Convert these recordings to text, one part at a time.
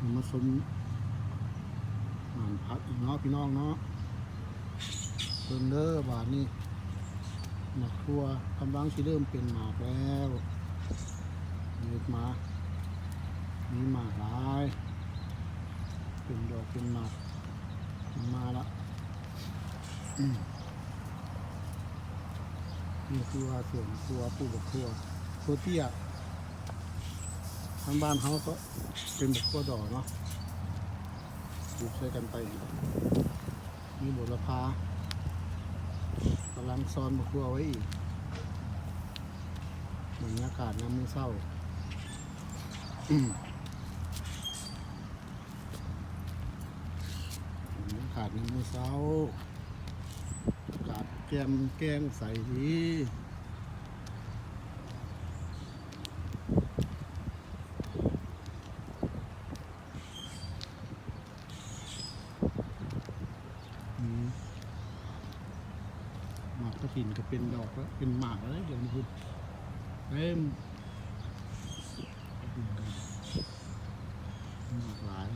ມາຊົມສວນຜັກອີກເນາະ ພີ່ນ້ອງເນາະ. ເບິ່ງເດີ ບາດນີ້ໝາກຖົ່ວກຳລັງຊິເລີ່ມເປັນໝາກແລ້ວ ເຮັດມາ ມີໝາກຫຼາຍ ເປັນດອກເປັນໝາກ ມາລະ. ອືມ ນີ້ຄືວ່າສວນຖົ່ວ ປູກບັກຖົ່ວ ຖົ່ວເຕ້ຍ ທາງບ້ານເຮົາກໍເປັນບັກຖົ່ວດໍເນາະ ປູກໃສ່ກັນໄປ. ມີບົວລະພາ ກຳລັງຊ້ອນບັກຖົ່ວໄວ້ອີກ. ບັນຍາກາດຍາມມື້ເຊົ້າ ອືມ ບັນຍາກາດຍາມມື້ເຊົ້າ ອາກາດແຈ່ມແຈ້ງໃສດີ. ອືມ ໝາກກະຖິນກໍເປັນດອກແລ້ວ ເປັນໝາກແລ້ວເດ ດຽວນີ້ພຸ້ນ ເຕັມ ໝາກຫຼາຍ.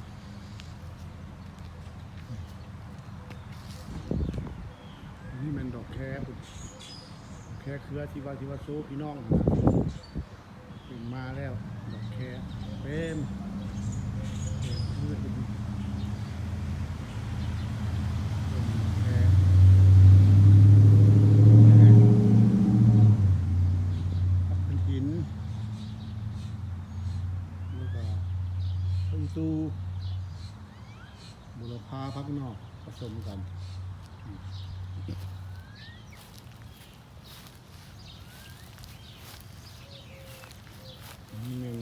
ອັນນີ້ແມ່ນດອກແຄພຸ້ນ ດອກແຄເຄືອທີ່ວ່າ ທີ່ວ່າໂຊພີ່ນ້ອງຫັ້ນນະ. ຂຶ້ນມາແລ້ວ ດອກແຄເຕັມ ດອກແຄ ຜັກກະຖິນ ແລ້ວກໍຜັກອີ່ຕູ່ ບົວລະພາ ຜັກນອກ ປະສົມກັນ. ນີ້ແມ່ນ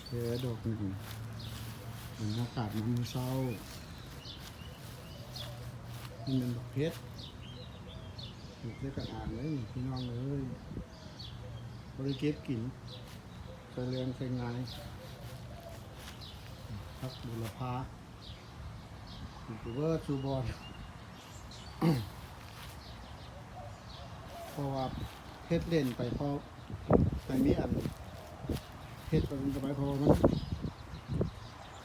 ແຄດອກໜຶ່ງ ບັນຍາກາດຍາມມື້ເຊົ້າ. ນີ້ແມ່ນບັກເຜັດ ປູກໃສ່ກະຖາງເລີຍພີ່ນ້ອງເອີຍ ບໍ່ໄດ້ເກັບກິນ ໃສ່ແລງໃສ່ງ່າຍ. ຜັກບົວລະພາ ປູກໄປເບິດສູ່ບ່ອນ ເພາະວ່າເຮັດເຫຼັ້ນໄປ ເພາະໃຫ້ມີອັນເຮັດໄປ ມັນກໍໄປ ເພາະວ່າມັນ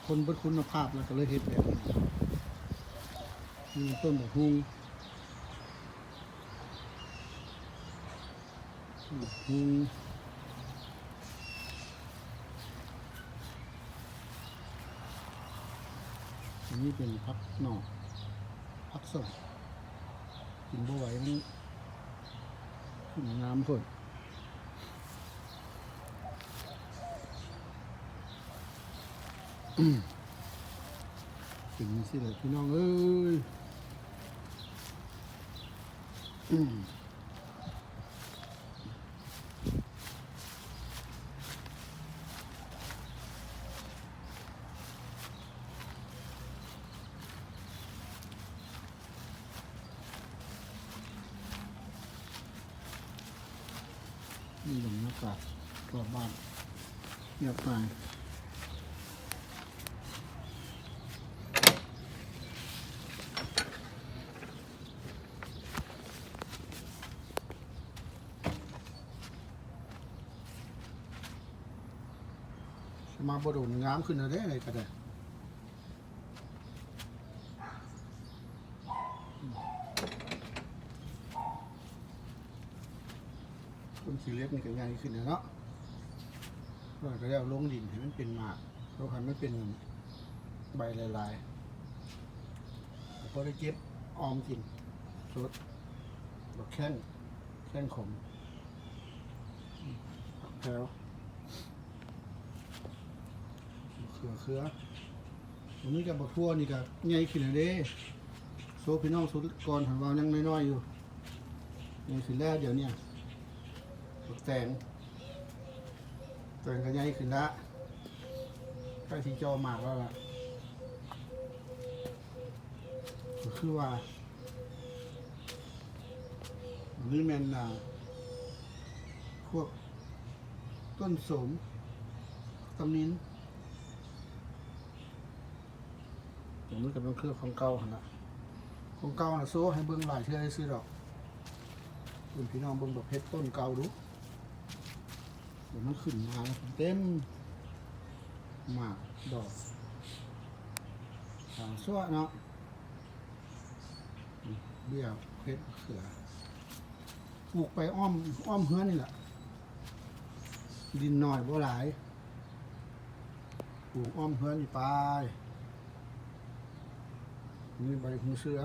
ຄົນເບິດຄຸນນະພາບ ແລ້ວກໍເລີຍເຮັດແບບນີ້. ມີຕົ້ນບັກຫຸ່ງ ຫຸ່ງ ອັນນີ້ເປັນຜັກໜອກ ຜັກສົ້ມ ກິນບໍ່ໄຫວ ມັນຂຶ້ນງາມໂພດ. ເປັນຈັ່ງຊີ້ແຫຼະພີ່ນ້ອງເອີຍ. ນີ້ບັນຍາກາດຮອບບ້ານ ຮຽບງ່າຍ. ມາບໍ່ດົນງາມຂຶ້ນແລ້ວເດ້ ໄດ້ກະໄດ້ ຕົ້ນຂີ້ເຫຼັບນີ້ກະໃຫຍ່ຂຶ້ນແລ້ວເນາະ ແລ້ວກະເອົາລົງດິນໃຫ້ມັນເປັນໝາກ ເພາະຄັນມັນເປັນໃບຫຼາຍໆ ກໍພໍໄດ້ເກັບອອມກິນສົດ ບັກແຂ້ງ ແຂ້ງຂົມ ຜັກແພວ ເຂືອ ເຂືອ ອັນນີ້ກະບັກຖົ່ວນີ້ກະໃຫຍ່ຂຶ້ນແລ້ວເດ້ ໂຊພີ່ນ້ອງ ໂຊກ່ອນ ເຫັນວ່າຍັງນ້ອຍໆຢູ່ ໃຫຍ່ຂຶ້ນແລ້ວດຽວນີ້ ບັກແຕງ ແຕງກະໃຫຍ່ຂຶ້ນລະ ໃກ້ຊິຈ່ອໝາກແລ້ວລະ ກໍຄືວ່າ ນີ້ແມ່ນ ອ່າ ພວກຕົ້ນໂສມ ຕຳນິນ ອັນນີ້ກະແມ່ນເຄືອຂອງເກົ່າຫັ້ນລະ ຂອງເກົ່ານະ ໂຊໃຫ້ເບິ່ງຫຼາຍເທື່ອຊື່ໆດອກ ເບິ່ງ ພີ່ນ້ອງເບິ່ງ ບັກເຜັດຕົ້ນເກົ່າດູ ມັນຂຶ້ນມາເຕັມ ໝາກ ດອກ ສາວຊົ່ວເນາະ ເບ້ຍ ເຜັດ ເຂືອ ປູກໄປອ້ອມ ອ້ອມເຮືອນນີ້ລະ ດິນໜ້ອຍບໍ່ຫຼາຍ ປູກອ້ອມເຮືອນນີ້ໄປ. ມີໃບຫູເສືອ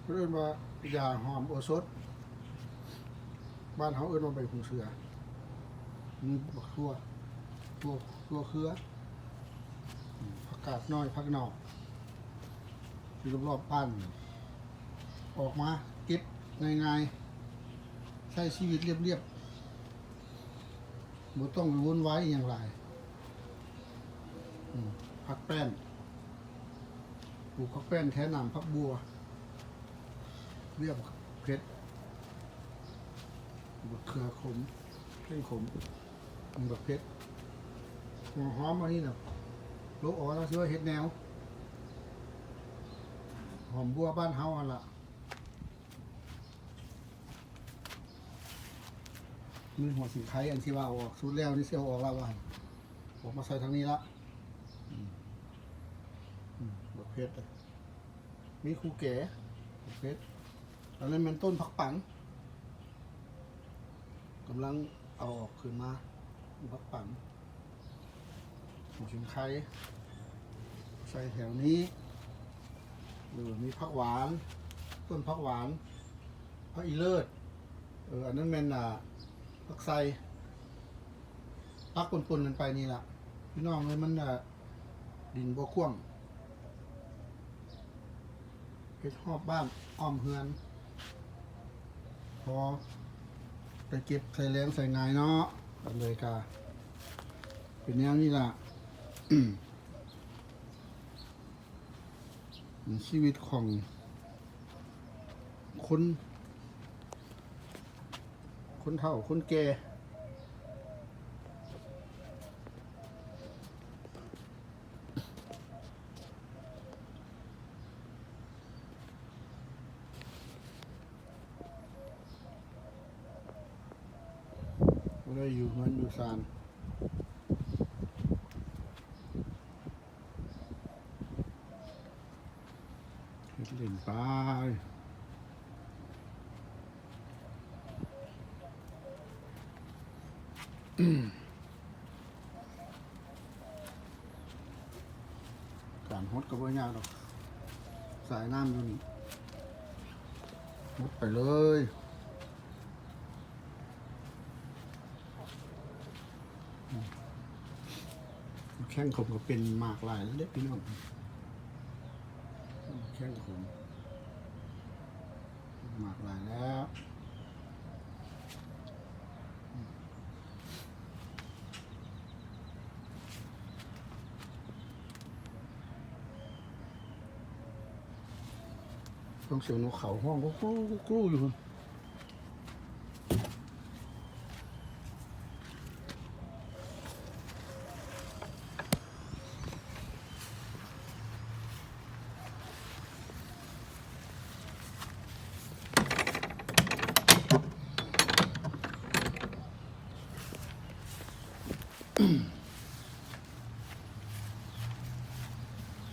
ເພິ່ນເອີ້ນວ່າຢາຫອມໂອສົດ ບ້ານເຮົາເອີ້ນວ່າໃບຫູເສືອ. ມີບັກຖົ່ວ ຖົ່ວ ຖົ່ວເຄືອ ອືມ ຜັກກາດນ້ອຍ ຜັກໜອກ ຢູ່ລອບໆບ້ານ ອອກມາເກັບງ່າຍໆ ໃຊ້ຊີວິດລຽບໆ ບໍ່ຕ້ອງໄປວຸ່ນວາຍອີ່ຫຍັງຫຼາຍ. ອືມ ຜັກແປ້ນ ປູກຜັກແປ້ນແທນນ້ຳຜັກບົ່ວ ເບ້ຍ ເຜັດ ບັກເຂືອຂົມ ແຂ້ງຂົມ ບັກເຜັດ ຫົວຫອມອັນນີ້ນະ ໂລະອອກແລ້ວຊິວ່າເຮັດແນວ ຫອມບົ່ວບ້ານເຮົາຫັ້ນລະ. ມີຫົວສີໄຄ ອັນທີ່ວ່າເອົາອອກສຸດແລ້ວນີ້ ຊິເອົາອອກລະວ່າ ອອກມາໃສ່ທາງນີ້ລະ. ອືມ ອືມ ບັກເຜັດ ມີຄູແກ ບັກເຜັດ ອັນນັ້ນແມ່ນຕົ້ນຜັກປັງ ກຳລັງເອົາອອກຂຶ້ນມາ ຜັກປັງ ຫົວສີໄຄ ໃສ່ແຖວນີ້ ເອີ ມີຜັກຫວານ ຕົ້ນຜັກຫວານ ຜັກອີເລີດ ເອີ ອັນນັ້ນແມ່ນ ອ່າ ຜັກໄຊ ປັກປົນໆກັນໄປນີ້ລະ ພີ່ນ້ອງເອີຍ ມັນ ອ່າ ດິນບໍ່ກວ້າງ ເຮັດຮອບບ້ານອ້ອມເຮືອນ ພໍໄປເກັບໃສ່ແລງໃສ່ງ່າຍເນາະ ອັນໃດກະເປັນແນວນີ້ລະ. ຊີວິດຂອງຄົນ ຄົນເຖົ້າຄົນແກ່ ບໍ່ໄດ້ຢູ່ເຮືອນຢູ່ຊານ. ເຮັດຫຼິ້ນໄປ ການຫົດກໍບໍ່ຍາກດອກ ສາຍນ້ຳຢູ່ນີ້ ຫົດໄປເລີຍ. ແຂ້ງຂົມກໍເປັນໝາກຫຼາຍແລ້ວເດ້ພີ່ນ້ອງ ແຂ້ງຂົມໝາກຫຼາຍແລ້ວ. ຟັງສຽງນົກເຂົາຮ້ອງກຸກໆຢູ່ພຸ້ນ.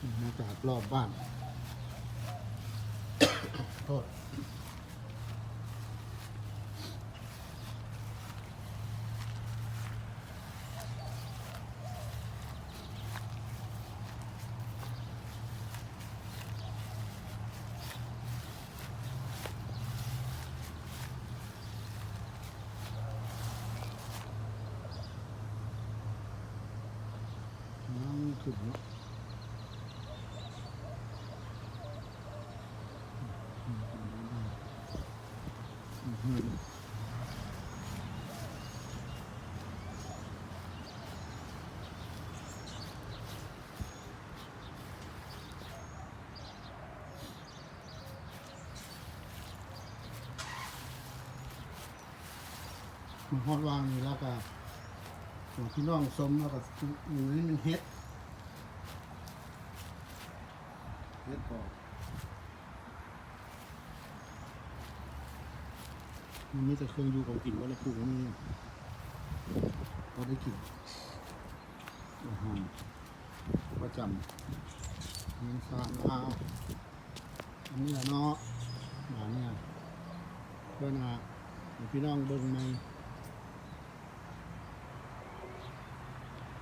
ບັນຍາກາດລອບບ້ານ ໂທດ. ນ້ຳຂຶ້ນເນາະ ມາຮອດວ່າງນີ້ແລ້ວກະ ໃຫ້ພີ່ນ້ອງຊົມ ແລ້ວກະ ອັນນີ້ແມ່ນເຫັດ ເຫັດເປາະ ມັນມີແຕ່ເຄື່ອງຢູ່ຂອງກິນ ບໍ່ໄດ້ປູກ ມັນມີ ພໍ ໄດ້ກິນອາຫານປະຈຳເຮືອນຊານລາວ ອັນນີ້ລະເນາະ ບາດນີ້ເພິ່ນຫາໃຫ້ພີ່ນ້ອງເບິ່ງໃໝ່